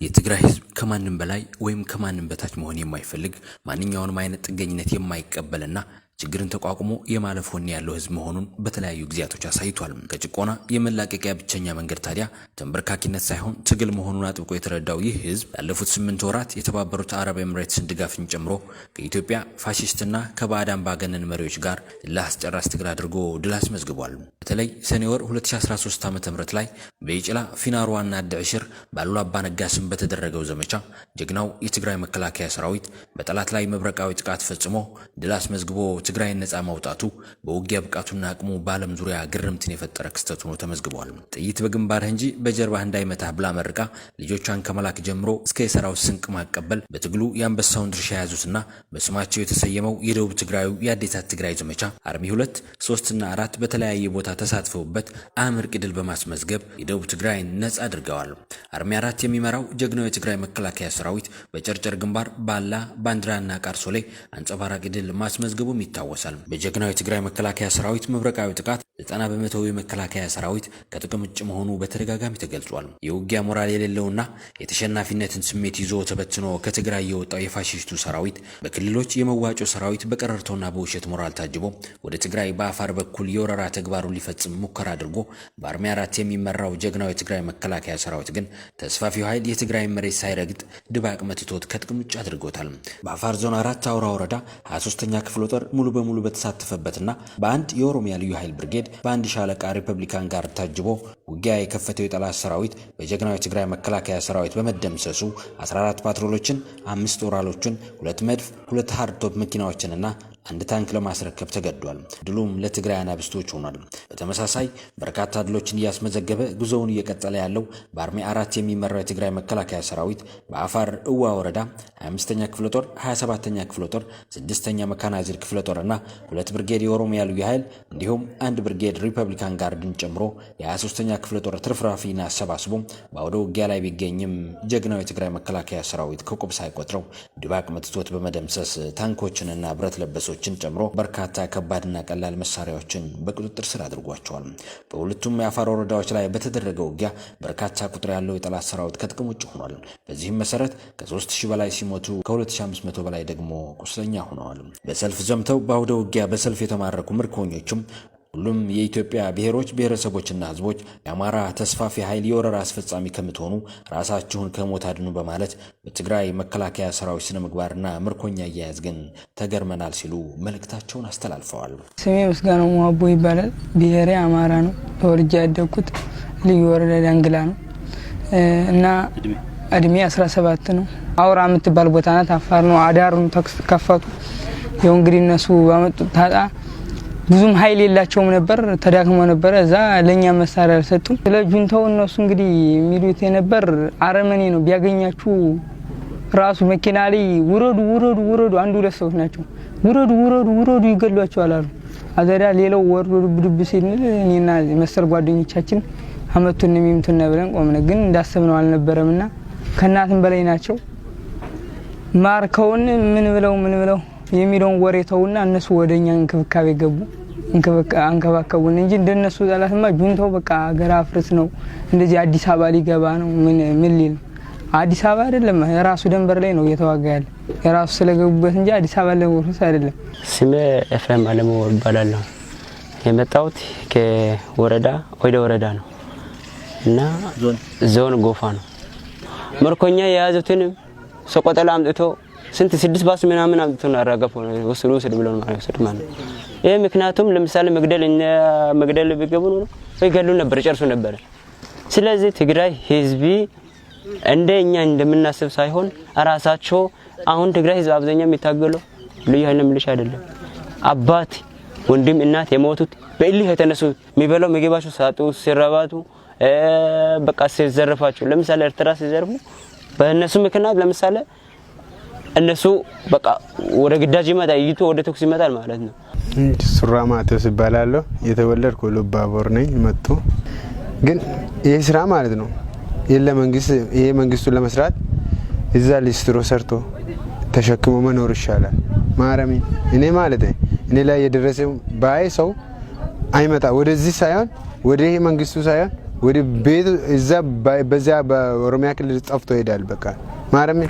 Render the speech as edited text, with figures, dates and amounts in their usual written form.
የትግራይ ህዝብ ከማንም በላይ ወይም ከማንም በታች መሆን የማይፈልግ፣ ማንኛውንም አይነት ጥገኝነት የማይቀበልና ችግርን ተቋቁሞ የማለፍ ወኔ ያለው ህዝብ መሆኑን በተለያዩ ጊዜያቶች አሳይቷል። ከጭቆና የመላቀቂያ ብቸኛ መንገድ ታዲያ ተንበርካኪነት ሳይሆን ትግል መሆኑን አጥብቆ የተረዳው ይህ ህዝብ ላለፉት 8 ወራት የተባበሩት አረብ ኤምሬትስን ድጋፍን ጨምሮ ከኢትዮጵያ ፋሽስትና ከባዕድ አምባገነን መሪዎች ጋር እልህ አስጨራሽ ትግል አድርጎ ድል አስመዝግቧል። በተለይ ሰኔ ወር 2013 ዓ.ም ላይ በኢጭላ ፊናርዋና አድዕሽር ባሉላ አባ ነጋ ስም በተደረገው ዘመቻ ጀግናው የትግራይ መከላከያ ሰራዊት በጠላት ላይ መብረቃዊ ጥቃት ፈጽሞ ድል አስመዝግቦ ትግራይን ነፃ ማውጣቱ በውጊያ ብቃቱና አቅሙ በዓለም ዙሪያ ግርምትን የፈጠረ ክስተት ሆኖ ተመዝግቧል። ጥይት በግንባርህ እንጂ በጀርባህ እንዳይመታህ ብላ መርቃ ልጆቿን ከመላክ ጀምሮ እስከ የሰራዊት ስንቅ ማቀበል በትግሉ የአንበሳውን ድርሻ የያዙትና በስማቸው የተሰየመው የደቡብ ትግራዩ የአዴታት ትግራይ ዘመቻ army 2፣ 3 እና 4 በተለያየ ቦታ ተሳትፈውበት አመርቂ ድል በማስመዝገብ የደቡብ ትግራይን ነፃ አድርገዋል። army 4 የሚመራው ጀግናው የትግራይ መከላከያ ሰራዊት በጨርጨር ግንባር ባላ፣ ባንዲራና ቃርሶ ላይ አንጸባራቂ ድል ማስመዝገቡም ይታወሳል። በጀግናው የትግራይ መከላከያ ሰራዊት መብረቃዊ ጥቃት 90% የመከላከያ ሰራዊት ከጥቅም ውጭ መሆኑ በተደጋጋሚ ተገልጿል። የውጊያ ሞራል የሌለውና የተሸናፊነትን ስሜት ይዞ ተበትኖ ከትግራይ የወጣው የፋሽስቱ ሰራዊት በክልሎች የመዋጮ ሰራዊት በቀረርቶና በውሸት ሞራል ታጅቦ ወደ ትግራይ በአፋር በኩል የወረራ ተግባሩን ሊፈጽም ሙከራ አድርጎ በ army 4 የሚመራው ጀግናው የትግራይ መከላከያ ሰራዊት ግን ተስፋፊው ኃይል የትግራይ መሬት ሳይረግጥ ድባቅ መትቶት ከጥቅም ውጭ አድርጎታል። በአፋር ዞን 4 አውራ ወረዳ 23ኛ ክፍለ ጦር ሙሉ በሙሉ በተሳተፈበትና በአንድ የኦሮሚያ ልዩ ኃይል ብርጌድ በአንድ ሻለቃ ሪፐብሊካን ጋር ታጅቦ ውጊያ የከፈተው የጠላት ሰራዊት በጀግናው የትግራይ መከላከያ ሰራዊት በመደምሰሱ 14 ፓትሮሎችን፣ 5 ኦራሎችን፣ 2 መድፍ፣ 2 hardtop መኪናዎችንና አንድ ታንክ ለማስረከብ ተገዷል። ድሉም ለትግራይ አናብስቶች ሆኗል። በተመሳሳይ በርካታ ድሎችን እያስመዘገበ ጉዞውን እየቀጠለ ያለው በ army 4 የሚመራው የትግራይ መከላከያ ሰራዊት በአፋር እዋ ወረዳ 25ኛ ክፍለ ጦር፣ 27ኛ ክፍለ ጦር፣ 6ኛ መካናይዝድ ክፍለ ጦር እና 2 ብርጌድ የኦሮሚያ ልዩ ኃይል እንዲሁም 1 ብርጌድ ሪፐብሊካን ጋርድን ጨምሮ የ23ኛ ክፍለ ጦር ትርፍራፊን አሰባስቦ በአውደ ውጊያ ላይ ቢገኝም ጀግናው የትግራይ መከላከያ ሰራዊት ከቁብ ሳይቆጥረው ድባቅ መትቶት በመደምሰስ ታንኮችንና ብረት ለበሶችን ጨምሮ በርካታ ከባድና ቀላል መሳሪያዎችን በቁጥጥር ስር አድርጓቸዋል። በሁለቱም የአፋር ወረዳዎች ላይ በተደረገው ውጊያ በርካታ ቁጥር ያለው የጠላት ሰራዊት ከጥቅም ውጭ ሆኗል። በዚህም መሰረት ከ3000 በላይ ሲሞቱ ከ2500 በላይ ደግሞ ቁስለኛ ሆነዋል። በሰልፍ ዘምተው በአውደ ውጊያ በሰልፍ የተማረኩ ምርኮኞቹም ሁሉም የኢትዮጵያ ብሔሮች፣ ብሔረሰቦችና ሕዝቦች የአማራ ተስፋፊ ኃይል የወረራ አስፈጻሚ ከምትሆኑ ራሳችሁን ከሞት አድኑ በማለት በትግራይ መከላከያ ሰራዊት ስነ ምግባርና ምርኮኛ አያያዝ ግን ተገርመናል ሲሉ መልእክታቸውን አስተላልፈዋል። ስሜ ምስጋናው ሙሀቦ ይባላል። ብሔሬ አማራ ነው። ተወልጄ ያደግኩት ልዩ ወረዳ ዳንግላ ነው እና እድሜ 17 ነው። አውራ የምትባል ቦታ ናት። አፋር ነው። አዳሩን ተኩስ ከፈቱ። ያው እንግዲህ እነሱ ባመጡት ታጣ ብዙም ኃይል የላቸውም ነበር፣ ተዳክሞ ነበረ። እዛ ለኛ መሳሪያ አልሰጡም። ስለ ጁንታው እነሱ እንግዲህ የሚሉት የነበር አረመኔ ነው፣ ቢያገኛችሁ ራሱ መኪና ላይ ውረዱ ውረዱ ውረዱ፣ አንድ ሁለት ሰዎች ናቸው፣ ውረዱ ውረዱ ውረዱ ይገሏቸዋል አሉ። አዘዳ ሌላው ወርዶ ዱብ ዱብ ሲል እኔና መሰል ጓደኞቻችን አመቱን የሚምቱን ብለን ቆምነ። ግን እንዳሰብነው አልነበረምና ከእናትም በላይ ናቸው። ማርከውን ምን ብለው ምን ብለው የሚለውን ወሬ ተውና እነሱ ወደኛ እንክብካቤ ገቡ፣ አንከባከቡን እንጂ እንደነሱ ጠላትማ ጁንታው በቃ ሀገር አፍርስ ነው፣ እንደዚህ አዲስ አበባ ሊገባ ነው። ምን ምን ሊል አዲስ አበባ አይደለም የራሱ ደንበር ላይ ነው እየተዋጋ ያለ የራሱ ስለገቡበት እንጂ አዲስ አበባ ለመውረስ አይደለም። ስሜ ኤፍሬም አለሙ እባላለሁ። የመጣሁት ከወረዳ ወደ ወረዳ ነው እና ዞን ጎፋ ነው። ምርኮኛ የያዙትን ሰቆጠላ አምጥቶ ስንት 6 ባስ ምናምን አምጥቶ ነው አራገፈው ወስዱ ወስድ ብለው ማለት ወስድ ማለት ነው። ይሄ ምክንያቱም ለምሳሌ መግደል እኛ መግደል ቢገቡ ነው ወይ ገሉ ነበር ጨርሱ ነበር። ስለዚህ ትግራይ ህዝቢ እንደ እኛ እንደምናስብ ሳይሆን ራሳቸው አሁን ትግራይ ህዝብ አብዛኛው የሚታገለው ልዩ ኃይል ሚሊሻ አይደለም። አባት ወንድም፣ እናት የሞቱት በእልህ የተነሱት የሚበላው ምግባቸው ሳጡ ሲረባቱ በቃ ሲዘርፋቸው ለምሳሌ ኤርትራ ሲዘርፉ በእነሱ ምክንያት ለምሳሌ እነሱ በቃ ወደ ግዳጅ ይመጣል፣ ይቶ ወደ ተኩስ ይመጣል ማለት ነው። ሱራ ማቴዎስ እባላለሁ። የተወለድኩ ኢሉባቦር ነኝ። መጥቶ ግን ይህ ስራ ማለት ነው ለመንግስት ይሄ መንግስቱን ለመስራት እዛ ሊስትሮ ሰርቶ ተሸክሞ መኖር ይሻላል። ማረሚ እኔ ማለት እኔ ላይ የደረሰው ባይ ሰው አይመጣ ወደዚህ ሳይሆን ወደ ይሄ መንግስቱ ሳይሆን ወደ ቤቱ እዛ በዚያ በኦሮሚያ ክልል ጠፍቶ ይሄዳል። በቃ ማርያምን።